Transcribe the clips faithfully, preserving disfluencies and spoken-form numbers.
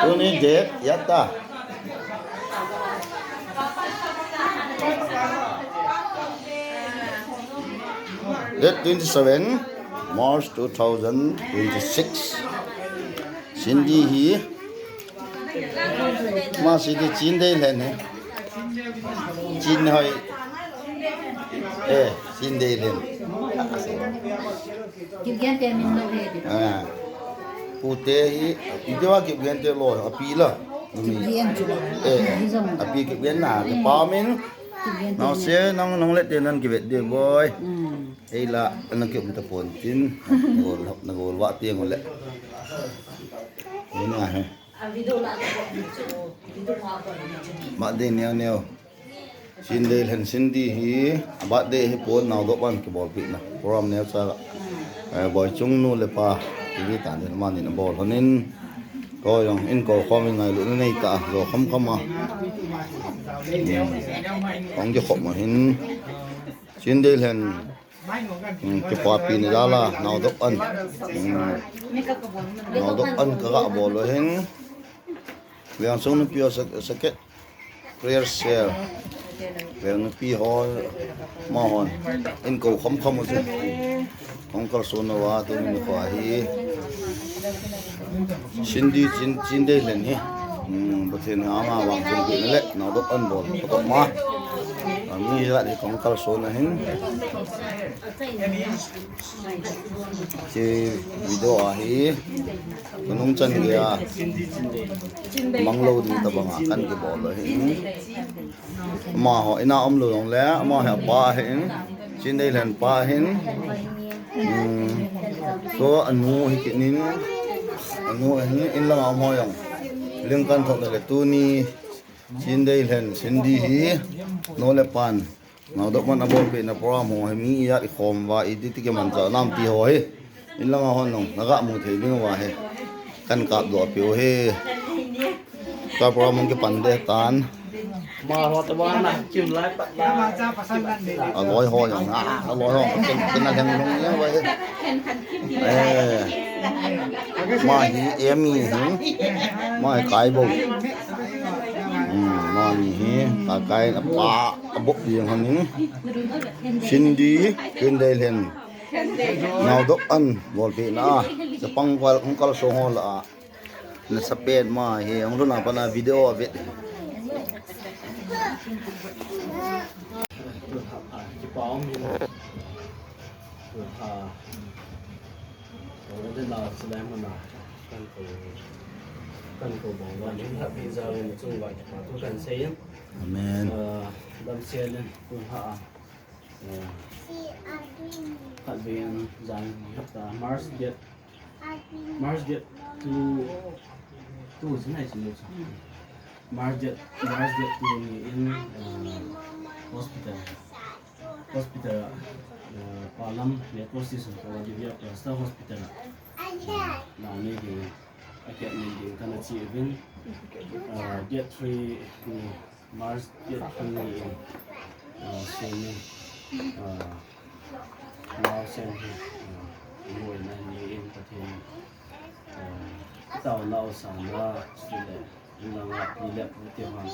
Tuni date ijat ta? Date twenty seven March two thousand twenty six. Cindy hi. Ma Cindy Chin Dei Lhen hi. Chin hoi. Eh, Chin Dei Lhen. Kipgen te min lo he ti. Ah. Pute hi, ipi a kipgen te lo, api la. Kipgen chu la. Eh, api kipgen na, kipa min. Kipgen te. Nau se, nang, nang le te nan kivet de boy. Hmm. Ei la, nang kium ta pon tin. Nagol, nagol va te ngol le. Ni na he. Ma de neo neo. Chin Dei Lhen Cindy hi, birthday hi pon nau dop an kibolpina. Program neo cha, eh, Boichung nu le pa, ti ta ni ma ni na bol honin. Ko jong in ko khom in ngailu na nei ta, jo kham kham a. Hmm. Kong kikhop ma hin. Chin Dei Lhen, hmm, kipapi ni la la, nau dop an. Hmm. Nau dop an ka ga bol lo hin. Veng sung nu pio sa, sa ke. Prayer share. Veng nupi ho, ma hon. In ko kham kham u chu. Hong kal son na va tu ni kho hi. Cindy Chin, Chin Dei Lhen hi. Hmm, Pathen ama vang chung pi le, nau dop an bol. Ko ma. Ami la ni hong kal son na hin. Hiche video a hi, kanung chan gei a, mang lou ding tabang a kan kibol u ahi. Ama ho, in a um lou jong le, ama hi apa ahin, Chin Dei Lhen pa ahin. Hmm. So, anu hi kit in, anu ahin, in lang a um ho jong. Ling kan thot le tuni, Chin Dei Lhen, Cindy hi, nu le pan. Nau dop an abolpeh na program ho hi mi ijat i khom uva iti ti kiman cha nam ti ho hi. In lang a hon nong, na ga mu thei ding uva hi. Kan kap doh peh u hi. Ka program hung kipan de tan. Ma ho ta ba na, kim lai pat na. A loi ho jong na, a loi ho, kin, kin a leng long jeng uva hi. Eh. Ma hi, Emi hi. Ma hi, Kai Bo. Hmm, ma ni hi, Kai Kai na pa. Abok ding hon in. Cindy, Chin Dei Lhen. Nau dop an, bolpeh na. Chapang kal, hung kal song ho la a. Na sa pen ma hi, hung lhun a pat na video a vet. Kipa um in. Kipa. Kipa le na sa le ma na. Kan ko, kan ko bol uva, nin ha pi ja le chung uva kipa thu kan sei in. Amen. Ah, damsel in, tu ha. Ah, khatvei in, jan hapta, March date, March date two, two, sinai sinu sa. March date, March date two ni in, ah, hospital. Hospital, eh, Palam Metro Station ko Divya Cluster Hospital a. Nau nei ding, a kiat nei ding kana chi uvin. Eh, date three ni, March date three ni, eh, seni, eh, nau sen hi, eh, ngoi na ni in Pathen, eh, tao nau sana, sile, in langa pi le pu te hon,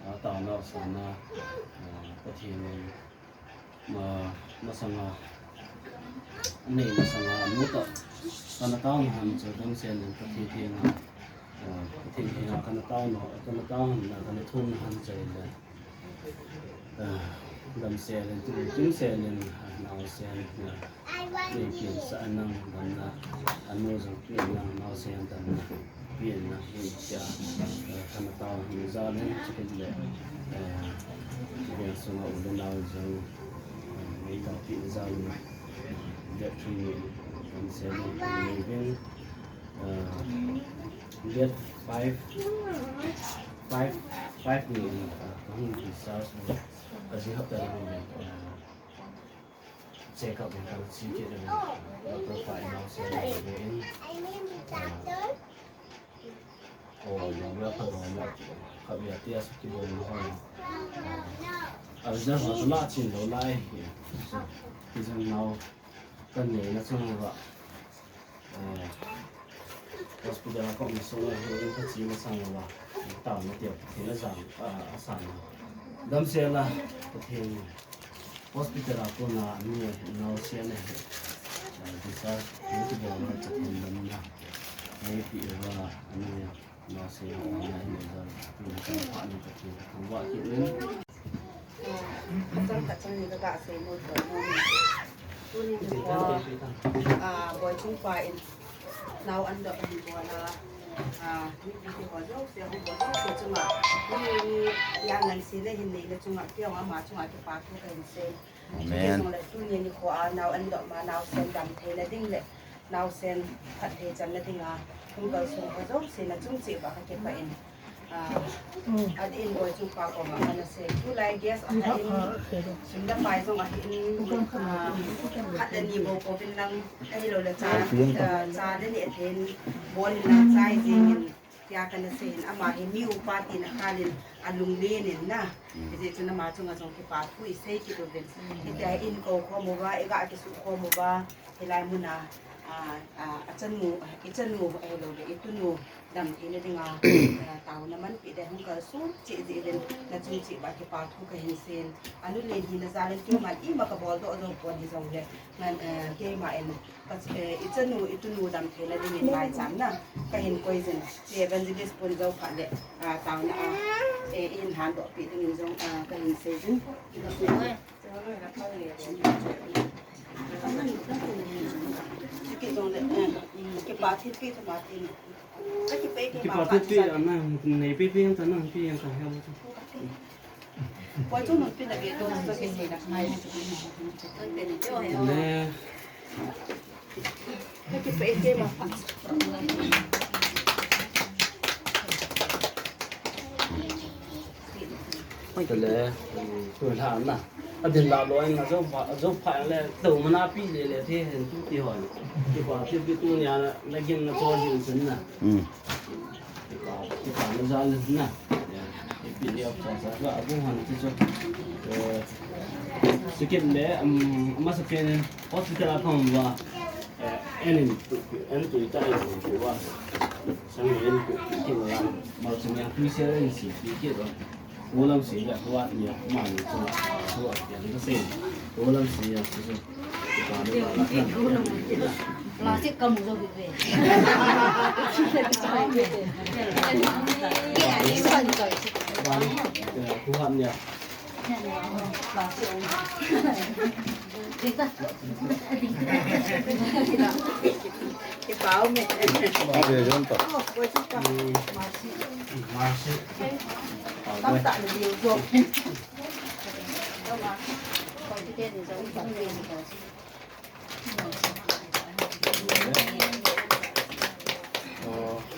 eh, tao nau sana, eh, Pathen in Ma, masanga, nei masanga, nu ta, kana tauna ham chu damsel in Pathen thenga, ah, Pathen thenga kana tauna, kana tauna, kana thumna ham chu le, ah, damsel in, tu, tumsel in, ah, naosen, ah, nei kin sa anang damna, anu jong pi anang naosen damna. Pi in na hi tia, eh, kana tao hi jal in chukit le, eh, veng sunga u le nau jong, eh, nei tao pi jal in, date three ni, kan se ni, ni veng, eh, date five, five, five ni, eh, kahung discharge ni, kaji hapta ni, eh, Check up in kal si kit le, doctor pa in naosen le in, ah, o, yong le pha dong le, khatvei a test kibol na hon. Ah, a result ho chu la chin lou lai hi. Hi jong nau kan neina chung uva. Ah, Hospital a kong so na hin ka chi na sang wa. Tao na tia, tia na sang, a, a sang. Damsel a, Pathen. Hospital a kona mi naosen ahi. Ah, discharge ni kibol na Pathen lamna. Neipi uva ani naosen ahi, neipi uva ani Pathen thangvah kit in. Ah, chang khat chang ni ka ga sei mo to mo. Tuni hi, ah, Boichung pa in nao andoh ahin bol a, ah, mipi te ho jouse, hung bol jouse chunga, mi, mi, jan ngan sile hin neile chunga, keiho ama chunga kipa thu kahin sei. Amen. Chule tuni nikho a nao andoh ma, naosen dam theina ding le naosen phatthei channa dinga hung kalson ho jouse na chung cheh uva ka kipah in. Ah, adeh in Boichung pa koma kana sei. Tulai gas akhat in, sum le pai jong ahin, ah, khat le ni bou pouvin lang, ahilou le cha, ah, cha le neh thei in bol in lang chai jing in, tia kana sei in, ama hi mi upa tina khalin alunglen in na. Hijeh chun ama chunga jong kipa thu isei kit uvin. Hitia hi in kou khom uva, iga kisukhom uva, hilai muna, ah, ah, achanu, ichanu, ahilou le itunu, dam theina dinga, ah, taona manpi le hung kalson cheh jeh uvin, na chung cheh uva kipa thu kahin sei in. Anu len hina jal in keiman ima kabol doh jou pon hijongle, ngan, eh, keima in, ka, eh, ichanu, itunu dam theina dingin maicham na kahin koi jin, Evangelist Punjou kha le, ah, taona a, eh, in handoh peh dingin jong, ah, kahin sei jin. Kipa thilpi, kipa thilpi, ana, nei pi pi ang ta na, pi ang ta, hello. Poi tu nun pi na be to, to ke sei na. Le. Oi, tele, tu la na. Adin la lo na jo pha, jo pha le, to mana pi le le the hen tu ti hon. Ti pa ti pi tu nya na, na gin na to jin sin na. Hmm. Ti pa, ti pa na ja le na. Ya, ti pi le sa sa ba bu han ti jo. Eh, sikit le, um, ma sa pen hospital a phong ba. Eh, en in, en tu ta en tu ba. Sang en tu ti ba. Ma sa nya tu se en si ti ke ba. Ulam si ya, kuat ya, ma ni tu. Tu ya, ni ka se. Ulam si ya, tu tu. Plastic kamu jo bi ve. Kuat ya. Plastic. Kipao me. Plastic jong ta. Oh, boy, chupa. Plastic. Tam ta ni diu jo.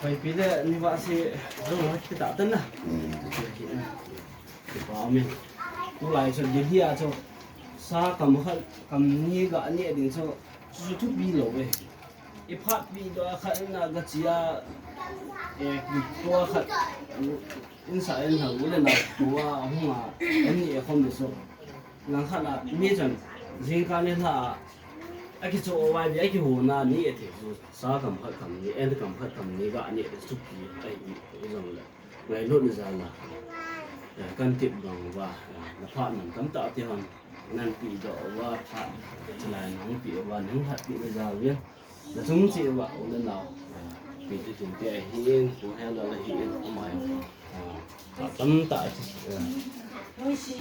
Oi, pi le ni va si, zo ha ki ta tan na. Kipa me. Tulai chu Delhi a chu sa kam khat, kam ni ga neh ding chu, chu chu thupi lou ve. I phat pi doh a khat in a ga chia, eh, tua khat, in sa in ha, u le nau, tua hung a, in ni e khom le so. Lang khat a, mi chan, jingkah le lha a, a kicho o vai bi, a kihona ni e the so, sa kam khat kam ni, en kam khat kam ni ga ni e so pi, ai, i, i jong le. Ngailut ni jal a. Eh, kan tip bang uva, eh, na phat man tam tah ti hon. Nan pi doh uva, phat, chulai nang pi uva, nang phat pi ni jal uvin. Na chung cheh uva, u le nau. Eh, pi ti tin ti ahi in, pu he la la hi in, amai. Eh, phat tam tah, eh,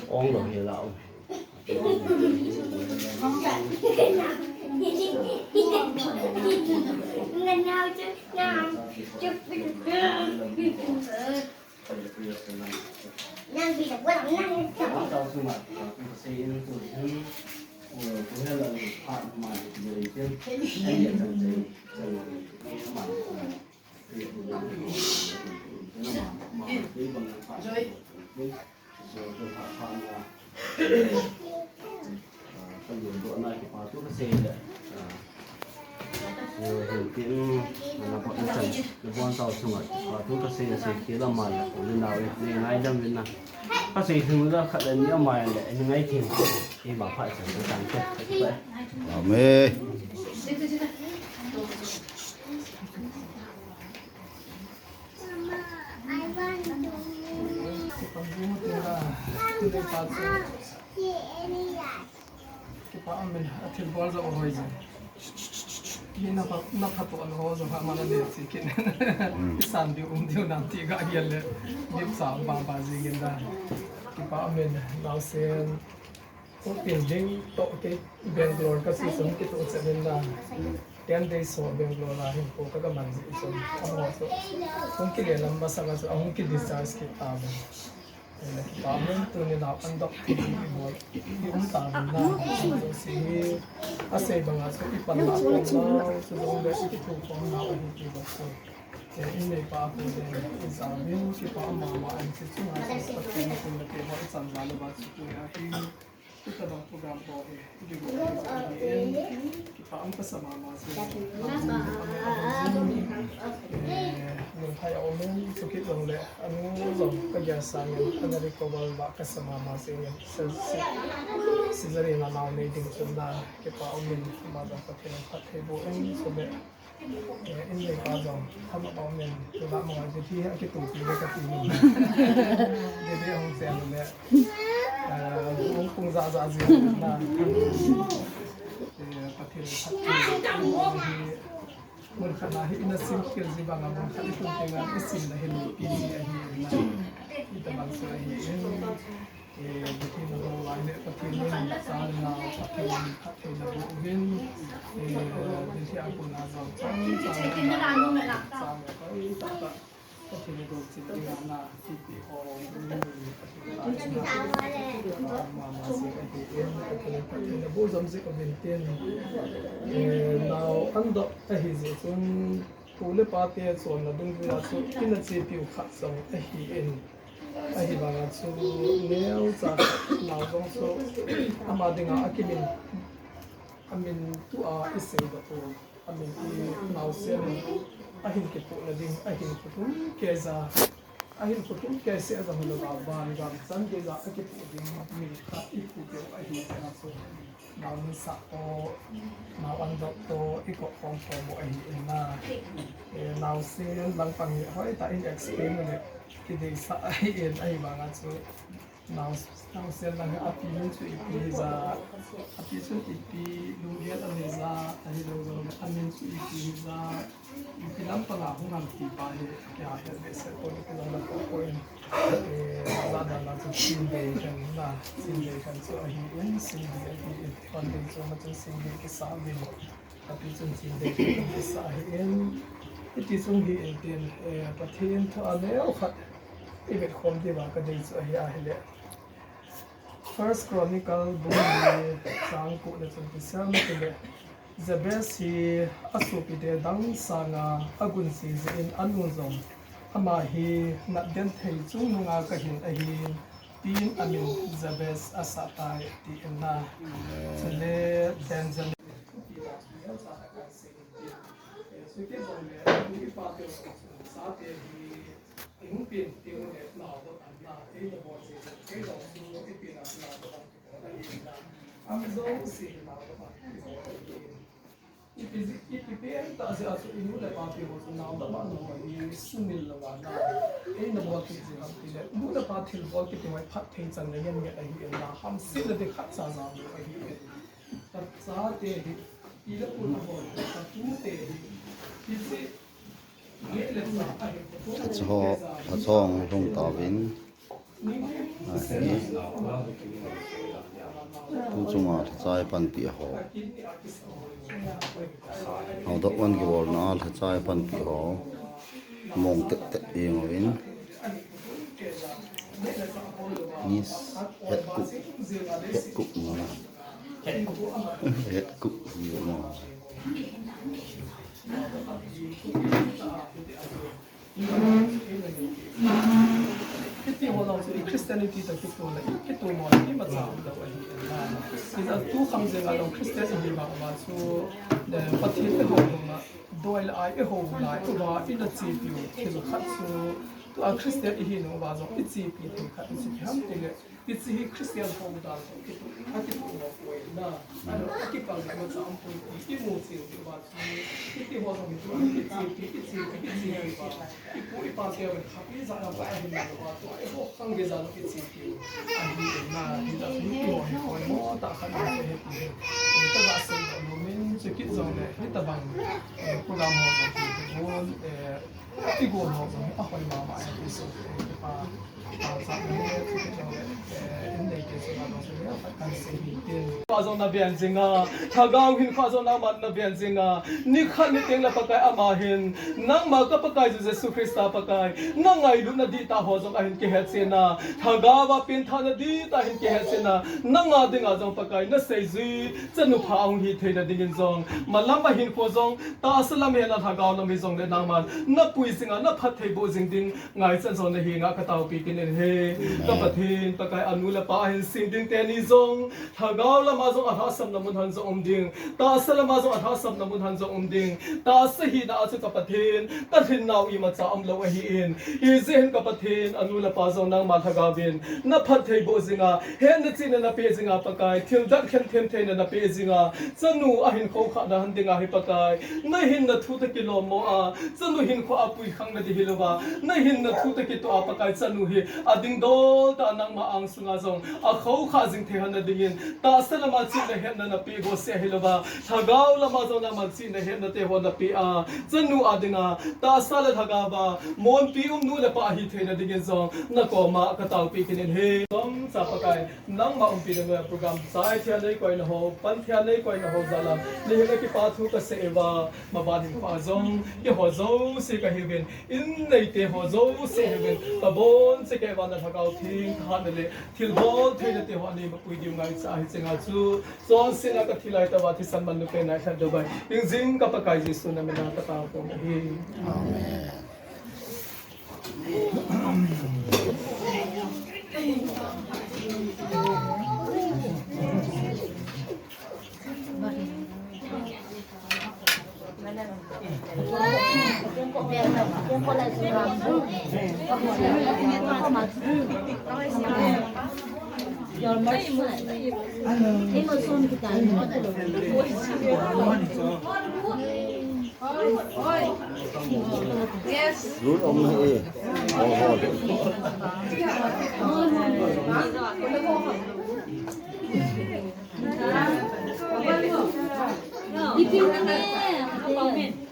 ong lou hi la um. Joy. Amen. Kipa chu. Kipa amen, athil bol jong ahoi jing. Ni na pha, na pha to an ho jong ha mana le chi kin. Isan diu um diu nam ti ga hial le. Dim sa ba ba jing in da. Kipa amen, naosen. Hung pin ding toh kei Bangalore ka si sung kitoh chen in da. Ten days ho Bangalore a hin ko ka ga man ji sung. Amaho chu. Hung kile lam masang a chu, ahung ki discharge kit ta. Kipa amen, tuni nao an dok ti bol. I um ta na. Si hi. Asei banga chu i pan la pon na. Chu dong le i kithu pon na hi ti bol. Eh, in nei pa ko le, in sa min, kipa mama an chi chu na sa sa ko na ko na te ho i chan la le ba chu tu ya hi. Kita bang program ho hi, i di ko hi sa hi in. Kipa am ka sa mama si. Eh, nung thai a omen, sukit long le, anu long, ka gya sa min, ana recover ba ka sa mama si min. Si, si, si zari na nao nei ding chun na, kipa omen, ma jong ka thil phat thei bo in, so le. Eh, in le pa jong, thama pa men, tu la ma ngai thi a ki tu pi le ka ti ni. Didi hung chen le. Eh, hung kung za za ji na. Eh, Pathen, Pathen, hi, mun khat na hi ina sim kil ji banga mun khat i tun te nga i sim na hi lo pi ji a hi na. I ta bang sa hi in. Eh, Pathen in hung lai le Pathen in cha le nao Pathen in phattheina boh uvin. Eh, Delhi a kona jong chang chang chang Pathen in gol chin ding a na ti ti ho Pathen in mama si ka hi in Pathen in phattheina boh jom jik uvin tin. Eh, nao an dok ahi jeh chun pu le pa te chonna dungjuia chu ina chepiu khat jong ahi in. Ahivanga chu neocha nao jong chu ama dinga akimin, amin tua i seidoh u, amin i naosen in ahin kipuhna ding, ahin khutum keija, ahin khutum kei seh jong hilou a, van gam chan geija akipuh ding min khat i phu keu ahi jeh a chu. Nao min sah toh, nao an dok toh, i koh khom khom u ahi in na. Eh, naosen langpang hi hoitah in explain u le, kideisah ahi in, ahivanga chu. Nao, naosen lang hi api min chu ipi hija, api chun ipi lunggel anei ja, ahilou jong le amin chu ipi hija. Ipi lampanga hung ham ti pa hi, kei a het behseh pon, ipi lam lam pon. Eh, ja dan a chu Sinbei khen na, Sinbei khen chu ahi in, Sinbei ahi in, Sunday chu ma chun Sinbei kisa uvin, api chun Sinbei khen kisa ahi in, iti chung hi in tin, eh, Pathen thu a neo khat i vet khom diuva ka dei chu ahi ahile. First Chronicle bung li chang ko le chun kisem tile, Jabez hi asopite dang sanga agunsi jeh in anu jong ama hi natgenthei chungnunga kahin ahin, tin amin Jabez asah tai, tin na. Chule Benjamin Hung pen teng le nao doh an na, eina bol jeh chun kei jong chu ipi na nao doh an kibol ahi na. Ama jouse nao doh an kibol ahi. Ipi, ipi pen tah jeh a chu i nu le pa te ho chu nao doh an ho hi sumil lou a na. Eina bol kit jeh ham tile, nu le pa thilbol kiti ho hi phatthei chan le ngen ngen ahi in na, hamsetna ding khat cha jao lou ahi in. Ka chate hi, pi le pu na bol, ka tute hi, hiche Achaho, achong lhung tauvin. Ahi. Tu chunga lhachai panpi ho. Nao doh an kibolna lhachai panpi ho. Mong tet tet jeng uvin. Ni het kup, het kup na. Het kup hi mo. Hiti ho jong chu Christianity toh kitoh le, kitoh mo le, imacha umlou ahi. Hijeh a tu khang jeng a jong Christian ihi vang uva chu, eh, Pathen eiho lhung a, doi le ai eiho lai uva, ina chepiu thil khat chu, Tua Christian ihi nung uva jong ichepi thei khat ichi ham tile, hiche hi Christian houdan jong kituh, akituh lou poi na. Ano, akipang le imacha umpoi ti imu cheh uva chu, hiti ho jong hi tua ichepi, ichepi, ichepi uva. Ipu ipa teuvin khat ijat na pa ahin na uva tua eiho khang gei jat na ichepi u ahi na, hijat hi iho hi poimo tah khat ahi ti hi. Kaga seidoh nomin, chukit jongle hitabang, eh, program ho jong hi bon, eh, Ti gon ho jong hi ahoi mama e, Jesu, eh, kipa, kipa cha ni, eh, in nei te chu na jong chu ni, kan sei hi tin. Kha jong na ben jing a, Lhagao hin kha jong nangman na ben jing a. Nikhat ni teng le Pakai ama hin, nangma ka Pakai Jesu Christa Pakai, na ngailutna dihtah ho jong ahin kihetchen a. Lhagao a pengthahna dihtah ahin kihetchen a. Nanga dinga jong Pakai, na seijui, chanu pha ahung hi theina dingin jong. Malam a hinkho jong, tahsa lam hi henlang Lhagao lam hi jongle nangman na pui jing a, na phattheiboh jing ding ngaichan jong na henga ka taopi kit in ahi. Ka Pathen, Pakai anu le apa ahin sing ding teni jong, Lhagao lama jong alhahsamna mun han jong um ding, tahsa lama jong alhahsamna mun han jong um ding, tahsa hina a chu ka Pathen, ka lhinnau imacha umlou ahin, hijeh hin ka Pathen, anu le apa jong nangma Lhagao vin na phattheiboh jing a, hetna chihna na peh jing a Pakai, thil dat khen them theina na peh jing a, chanu ahin khoukhah na han ding ahi Pakai. Na hinna thu toh kilommo a, chanu hinkho a pui khang na ding hilouva, na hinna thu toh kitoh a Pakai chanu hi ading dol tah a nangma angsunga jong akhoukhah jing thei hon na dingin, tahsa lama chihna hetna na peh bohseh hilouva, Lhagao lama jong nangma chihna hetna te ho na peh a, chanu a dinga, tahsa le Lhagao a, monpi um nu le pa ahi theina dingin jong, na koma ka taopi kit in ahi. Chomcha Pakai, nangma umpi le noiya program chai thei a nei koina ho, pan thei a nei koina ho jal a, nahile kipa thu ka sei uva, maban hinkho a jong, keiho jouse ka hiuvin, in neite ho jouse hiuvin, ka bonchauva na Lhagao Theng thahatna le thilbol theina te ho anei mapui diu ngaicha ahi chenga chu, chonsetna ka thi lai tah uva thisan manlu pen a i lhat diu ahi. Hingjing ka Pakai Jesu na mina ka taokhom ahi. Amen. Yes. Lut om na e. Hol, hol.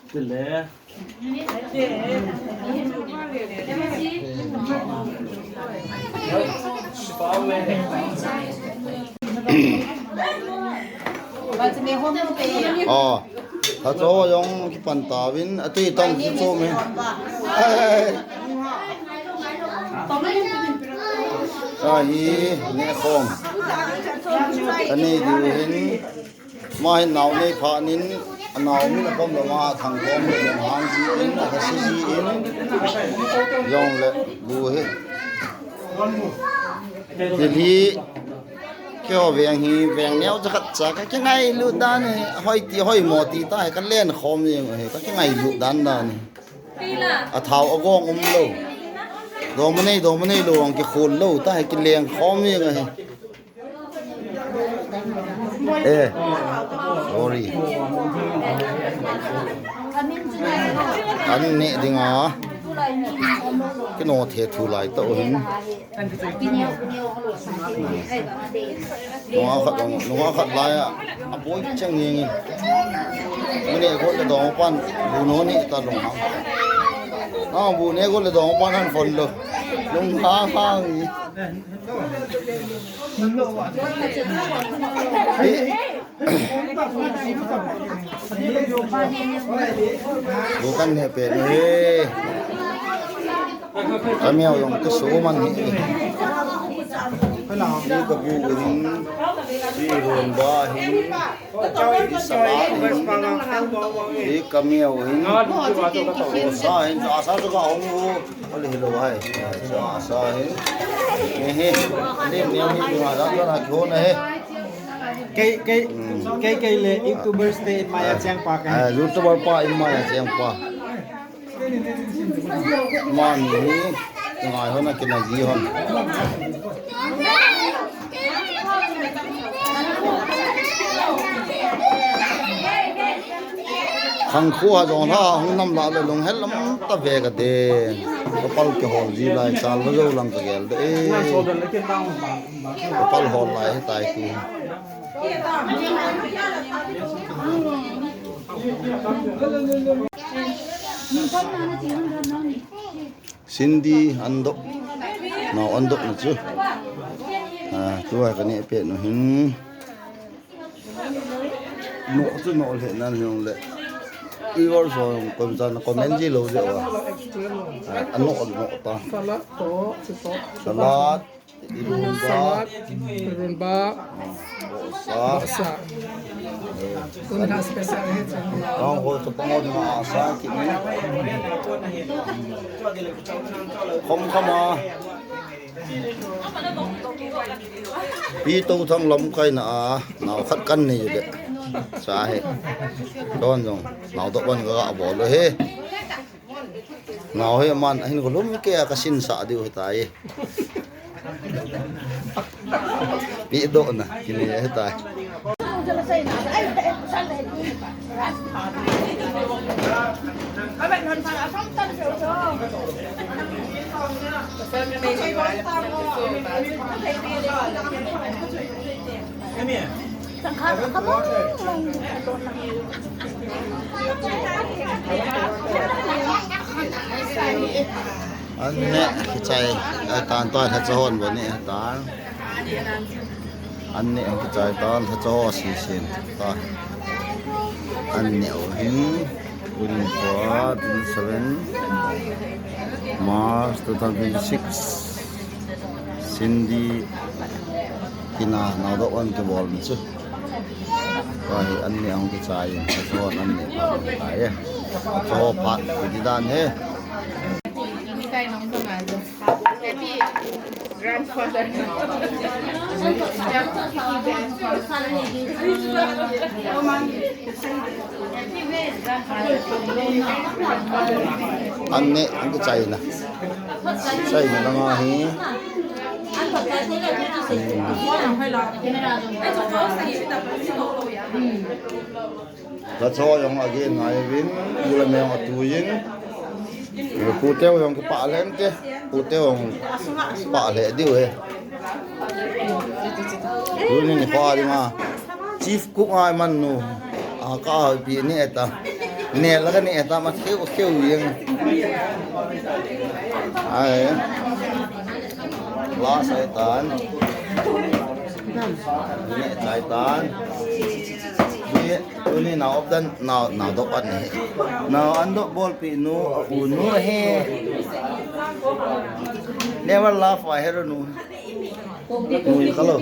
Tile. Oh, thacho jong kipan tauvin, atui tong kichom e. Ahi, neh khom. Kanei diu hin. Ama hin nao nei phat in, anao min akhom lama athang khom le, hang ji in, akasi ji in, jong le, bu hi. Delhi, keiho veng hi, veng neo cha khat cha, ka kingailut dan hi, hoi ti, hoi mo ti ta hi, ka len khom jeng hi, ka kingailut dan dan hi. Athao agong um lou. Dom nei, dom nei lou, ang kikhol lou, ta hi, kileng khom jeng hi. Eh, sorry. An neh dinga. Kino the thu lai tah u hin. Nunga khat, nunga khat lai a. Aboi chang nge nge. Mane ko le dong pan. Bu no ni ta long hang. Ah, bu ne ko le dong pan han phone lo. Long hang hang. Bukan he pe ni. Kami au jong tu su man hi. Ni ka bu hin. Ni ron ba hin. Ni sa ba hin. Ni kami au hin. Sa hin, sa sa tu ka hong u. Ole hello hai. Sa sa hin. Ni hi. Ni ni ni ni ma da na ko na he. Kei, kei, kei, kei le YouTuber te in maya cheng pa ka. Ah, YouTuber pa in maya cheng pa. Mani hi, ngai hon a kina ji hon. Khangkhu a jong la, hung nam la le lung hel lam ta ve ka de. Ka pal ke hol ji lai, chal va jo lang ka gel de. Eh. Ka pal hol lai, tai tu. Cindy, an dop. Nao an dop na chu. Ah, tua ka neh pet nu hin. No chu no le nan hin le. Viewers ho ko jan comment ji lo je wa. Ah, an no no ta. Salad to, to. Salad. Irumba. Salad, irumba, sa. Sa. Tuni kha special ahi chu. Ang ho chu pang ho ding a sa kit ni. Khom khom a. Pi to thang lam kai na a. Nao khat kan ni de. Sa he. Don jong. Nao to ban ga bol he. Nao hi man, ahin ko lum ke a ka sin sa diu hi tai. Pi do na, kini hi tai. An neh kichai, eh, tan toh, tha cha hon bo neh tan. An neh kichai tan, tha cha ho si sin ta. An neh u hin, twenty-four, twenty-seven March two thousand twenty-six. Cindy kina nao doh an kibol mi chu. Tua hi an neh hung kichai in, a chu hon an neh phat hung kichai e. A chu ho phat, ti dan he. Happy grandfather. An neh, an kichai na. Chai na langa hi. La cho jong again ngai vin, u le me jong atuin. Pute jong kipah leh te, pute jong kipah leh diu he. Tuni nikho dinga chief cook ngai man nu. A ka pi ni eta. Ne la ka ni eta ma kheu kheu jeng. Ai. La sai tan. Ne sai tan. Ni tuni nao op dan nao, nao doh an ni. Nao an doh bol pi nu, a u nu he. Never laugh, I hear nu. Nu ka lo.